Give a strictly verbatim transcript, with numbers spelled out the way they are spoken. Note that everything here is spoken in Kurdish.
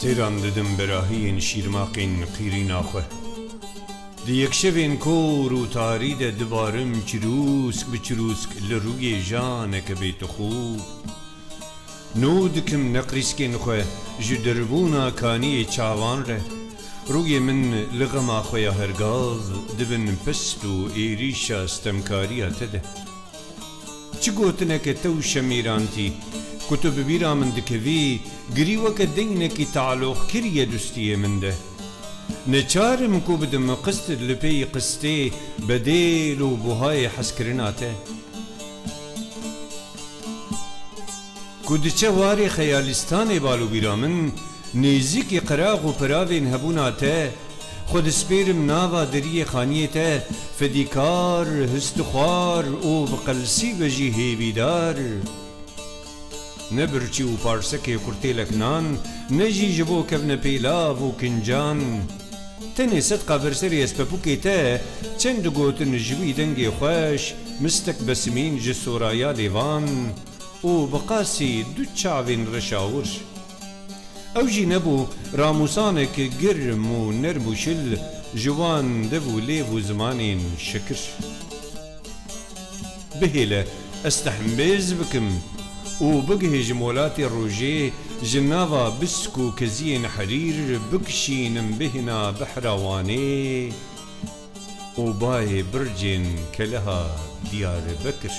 Sêran didim berahiyên şîrmaqên qîrîna xwe. Di yekşevên kor û tarî de dibarim çirûsk bi çirûsk li rûyê janeke bêtixû. Nû dikim neqrîskên xwe ji dirbûna kaniyê çavan re. Rûyê min li xema xwe ya hergav di bin pist û êrîşa stemkariya te de. Çi gotineke tew şemîrantî, ku tu bi bîra min dikevî, girî weke deynekî tealoq kiriye dustiyê min de. Neçar im ku bidim qist li pey qistê bedêl û buhayê hezkirina te. Ku diçe warê xeyalîstanê bal û bîra min, nêzîkî qerax û piravên hebûna te, xwe dispêrim nava deriyê xaniyê te, fedîkar, histixwar û bi qelsî ve jî hêvîdar. Ne birçî û parsekê qurtêlek nan, ne jî ji bo kevnepêlav û kincan. Tenê sedqa ber serê hespepûkê te çend gotin ji wî dengê xweş, mistek besimîn ji soraya lêvan û bi qasî du çavên reşawir. Ew jî nebû ramûsanek germ û nerm û şil ji wan dev û lêv û zimanên şekir. Bihêle ez te hembêz bikim û bigihêjim welatê rojê, ji nava bisk û keziyên herîr bikişînim bêhna behra Wanê û bayê bircên keleha Diyarbekir.